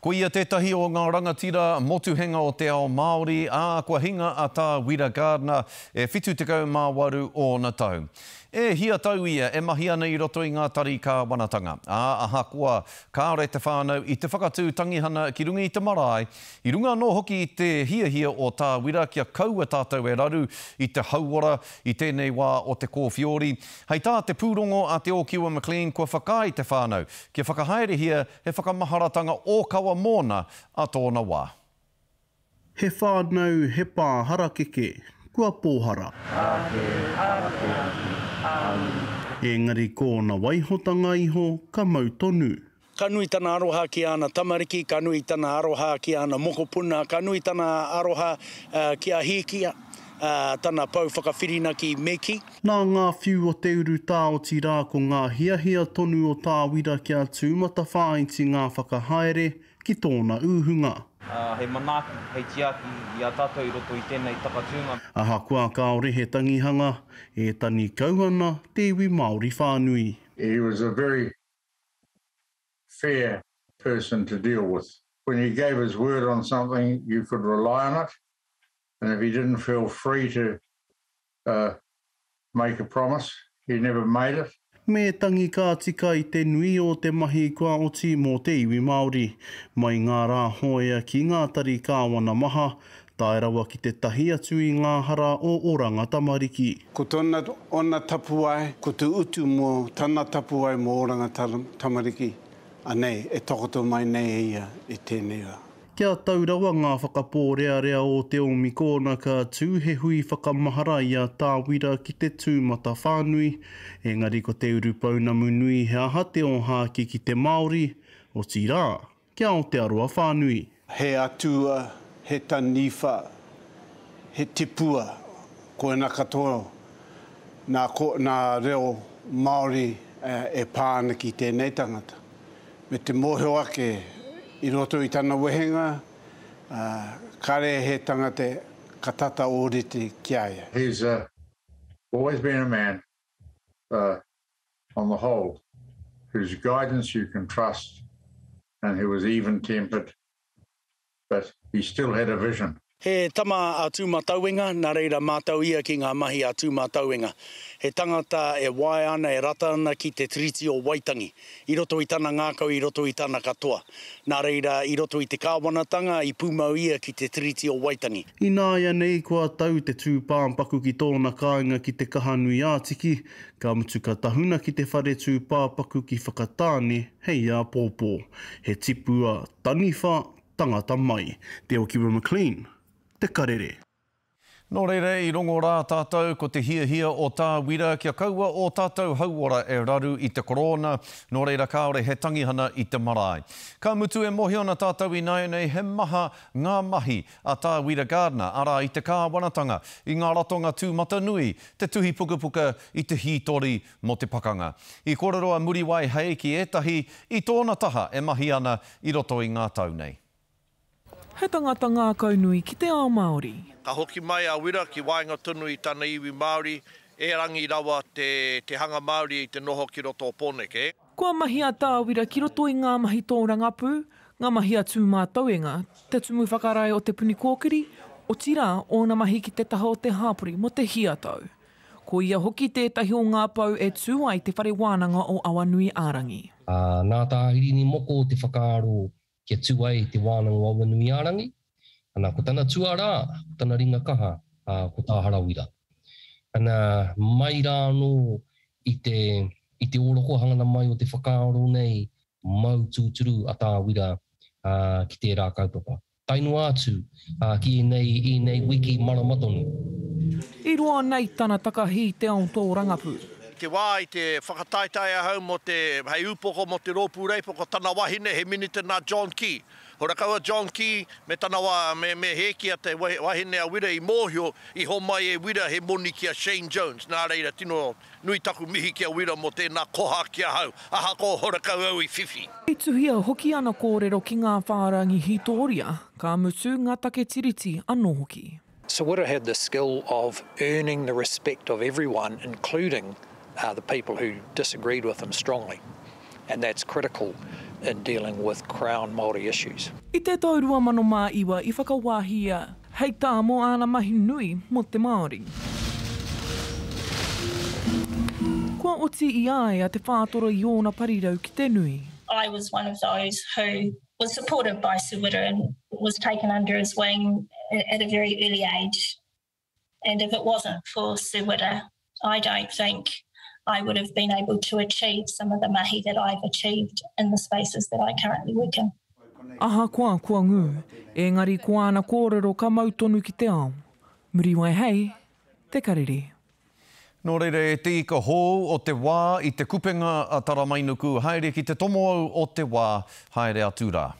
Ko ia tētahi o ngā rangatira motuhenga o te ao Māori, ā, kua hinga a Tā Wira Gardiner e 78 ōna tau. E hia tau ia e mahi ana i roto i ngā tari kāwanatanga, ā, ahakoa kāore te whānau i te whakatū tangihana ki runga i te marae, i runga anō hoki i te hiahia o Tā Wira kia kaua tātou e raru i te hauora i tēnei wā o te kōwhiori. Hei tā te pūrongo a Te Ōkiwa McLean kua whakaae te whānau kia whakahaerehia he whakamaharatanga ōkawa mōna a tōna wā. He whānau, he pā harakeke, kua pōhara. Ake, ake, ake, āu. Engari ko ōna waihotanga iho ka mau tonu. Ka nui tana aroha ki āna tamariki, ka nui tana aroha ki āna mokopuna, ka nui tana aroha ki a Hīkia, tana pou whakawhirinaki me kī. Nā ngā whiu o te urutā otirā ko ngā hiahia tonu o Tā Wira kia tūmatawhāiti ngā whakahaere ki tōna ūhunga. Hei manaaki, hei tiaki i a tātou i roto i tēnei takatūnga. Ahakoa kāore he tangihanga, e tani kau ana te iwi Māori whānui. He was a very fair person to deal with. When he gave his word on something, you could rely on it, and if he didn't feel free to make a promise, he never made it. Me tangi ka tika i te nui o te mahi kua oti mō te iwi Māori. Mai ngā rā hōia ki ngā tari kāwana maha, tae rawa ki te tahi atu i ngā hara o Oranga Tamariki. Ko tona ona tapuwae, ko te utu mo tana tapuwae mo Oranga Tamariki, anei, e takoto mai nei e ia i tenei ra. Kia tau rawa ngā whakapōrearea o te Ōmikōna ka tū he hui whakamahara i a Tā Wira ki te tūmatawhānui, engari ko te urupounamu nui he aha te ōhākī ki te Māori, otirā, ki Aotearoa whānui. He atua, he taniwha, he tipua, koina katoa nā, nā reo Māori e pā ana ki tēnei tangata. Me te mōhio ake i roto i tana wehenga, ā, kare he tangata ka tata ōrite ki a ia. He's always been a man, on the whole, whose guidance you can trust and who was even-tempered but he still had a vision. He tama a Tūmatauenga, nā reira mātau ia ki ngā mahi a Tūmatauenga. He tangata e waea ana, e rata ana ki te Tiriti o Waitangi, i roto i tana ngākau, i roto i tana katoa. Nā reira, i roto i te kāwanatanga, i pūmau ia ki te Tiriti o Waitangi. Ināianei kua tau te tūpāpaku ki tōna kāinga ki Te Kahanui-ā-Tiki, ka mutu ka tahuna ki te whare tūpāpaku ki Whakatāne hei āpōpō. He tipua taniwha tangata mai. Te Okiwa McLean, Te Karere. Nō reira, i rongo rā tātou ko te hiahia o Tā Wira kia kaua ō tātou hauora e raru i te korōna, nō reira kāore he tangihana i te marae. Ka mutu e mōhio ana tātou ināianei he maha ngā mahi a Tā Wira Gardiner, arā i te kāwanatanga, i ngā ratonga tūmatanui, te tuhi pukapuka i te hītori mō te pakanga. I kōrero a Muriwai Hei ki ētahi i tōna taha e mahi ana i roto i ngā tau nei. He tangata ngākaunui ki te ao Māori. Ka hoki mai a Wira ki waenga tonu i tana iwi Māori, erangi rawa te te hanga Māori i te noho ki roto o Pōneke. Kua mahi a Tā Wira ki roto i ngā mahi tōrangapū, ngā mahi a Tūmātauenga, te tumu whakarae o Te Puni Kōkiri, otirā, ōna mahi ki te taha o te hāpori mō te hia tau. Ko ia hoki tētahi o ngā pou e tū ai Te Whare Wānanga o Awanuiārangi. Ā, nā Tā Hirini Moko te whakaaro kia tū ai Te Wānanga o Awanuiārangi, ana, ko tana tuarā, ko tana ringa kaha, ā, ko Tā Harawira. Ana, mai rā anō i te, i te ōrokohangana mai o te whakaaro nei, mau tūturu a Tā Wira, ā, ki tērā kaupapa. Tae noa atu ki ēnei, ēnei wiki marama tonu. I roa nei tana takahi i te ao tōrangapū. I te wā i te whakataetae ahau mō te, hei ūpoko mō te Rōpū Reipa, ko tana wahine he minita nā John Key. Horakau a John Key me tana wā, me, me Hēkia te wahine a Wira i mōhio, i homai e Wira he moni ki a Shane Jones, nā reira tino Nui taku mihi ki a Wira mō tēnā koha ki ahau, ahakoa horakau au i whiwhi. I tuhia hoki ana kōrero ki ngā whārangi hītōria, ka mutu, ngā take tiriti anō hoki. So Wira had the skill of earning the respect of everyone including the people who disagreed with him strongly and that's critical. in dealing with Crown Māori issues. I te tau 2009 i whakawāhia hei tā mō āna mahi nui mō te Māori. Kua oti i a ia te whātoro i ōna parirau ki te nui. I was one of those who was supported by Sir Wira and was taken under his wing at a very early age. And if it wasn't for Sir Wira, I don't think I would have been able to achieve some of the mahi that I've achieved in the spaces that I currently work in. Ahakoa kua ngū, engari ko āna kōrero ka mau tonu ki te ao. Muriwai hei te karere. Nō reira e te ika hou o te wā i te kupenga a Taramainuku, haere ki te tomoau o te wā, haere atu rā.